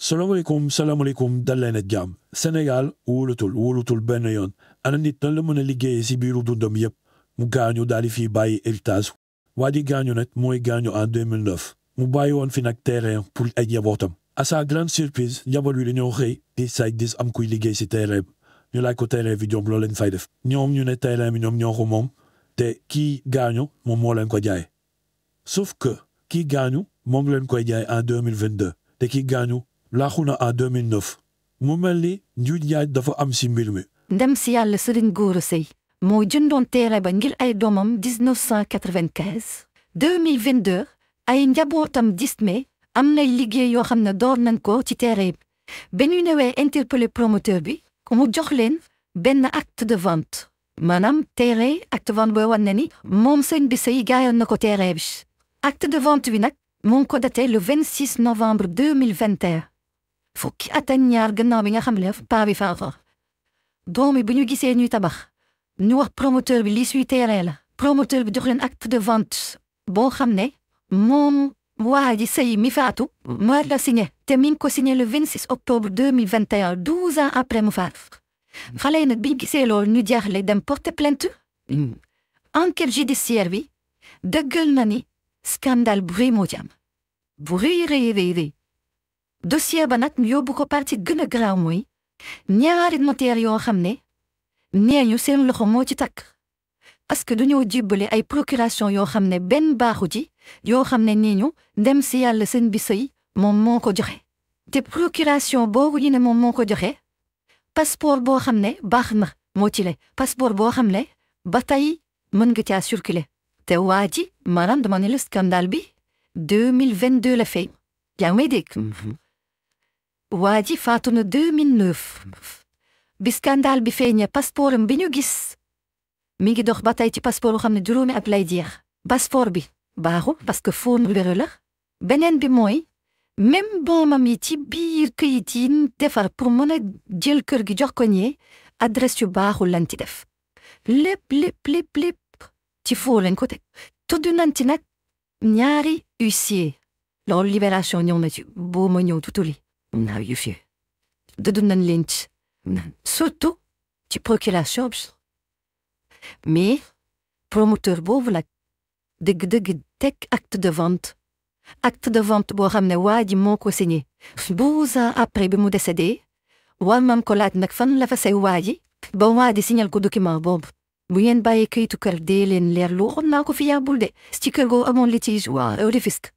salaamaaleykum dal leen ak jàmm Sénégal wóolutul benn yoon ana nit nan la mën a liggéeyee si biiru dundam yëpp mu gaañu daal di fii bàyyi héritage waa ji gaañu nag mooy gaañu en 2009 mu bàyyi woon fi nag terrain pour ay njabootam. À sa grande surprise njaboot wi dañoo xëy di say gis am kuy liggéey si terrain bi ñu laaj ko terrain bi ñoom loolu lañ fay def ñoom ñu ne terrain bi ñoom ñoo ko moom te kii gaañu moom moo leen ko jaay sauf que kii gaañu moom leen koy jaay en 2022 te kii gaañu laaxu na en 2009 mu mel ni njuuj njaaj dafa am si mbir mi. ndem si yàlla Sëriñ Gora Seye moo jëndoon terrain ba ngir ay doomam 1995 2022 ay njabootam gis ne am nay liggéey yoo xam ne door nañ ko ci terrain bi ba ñu newee interpellé promoteur bi mu jox leen benn acte de vente maanaam terrain acte de vente booy wan ne ni moom sëñ bi Seye gaayoon na ko terrain bi acte de vente bi nag mu ngi ko daté le 26 novembre 2021 fukki at ak ñaar gannaaw bi nga xam ne paa bi faatu doomi bi ñu gisee ñuy tabax ñu wax promoteur bi lii suy terrain la promoteur bi jox leen acte de vente boo xam ne moom waa ji Seye mi faatu moo la signé te mi ngi ko signé le 26 octobre 2021 12 ans après mu faatu xale yi nag bi ñu gisee loolu ñu jaaxle dem porter plainte enquête judiciaire bi dëggal na ni scandale bu rëy moo ci am bu rëy dossier ba nag ñu yóbbu ko partie gën a garaaw mooy ñaari notaire yoo xam ne nee ñu seen loxo moo ci takk parce que dañoo jibbale ay procuration yoo xam ne benn baaxu ci yoo xam ne nee ñu ndem si yàlla sëñ bi Seye moom moo ko joxe te procuration boobu ñu ne moom moo ko joxe passeport boo xam ne baax na moo ci le passeport boo xam ne ba tey mën nga caa circuler te waa ji maanaam dama ne la scandale bi 2022 la feeñ yaa ngi may dégg waa ji faatu na 2009 bi scandale bi feeñee passeport am bi ñu gis mi ngi dox ba tey ci passeport boo xam ne juróomi at lay jeex passeport bi baaxul parce que faux numéro la beneen bi mooy même doomam yi ci biir këyit yi defar pour mën a jël kër gi jox ko ñee adresse yu baaxul lañ ci def lépp ci faux lañ ko teg tudd nañ ci nag ñaari huissier loolu libération ñëw na ci boo ma ñëw tutuli naa huissier dëdd nañ leen ci surtout ci procuration bi mais promoteur boobu nag dëgg teg acte de vente boo xam ne waa ji moo ko signé 12 ans après bi mu décédé war mam ko laaj nag fan la fa say waa ji ba waa ji signal ko document boobu bu ngeen bàyyi kayitu kër dee leen leer lu waxoon naa ko fi yàbbul de ci kër goo amoon litige waa Rufisque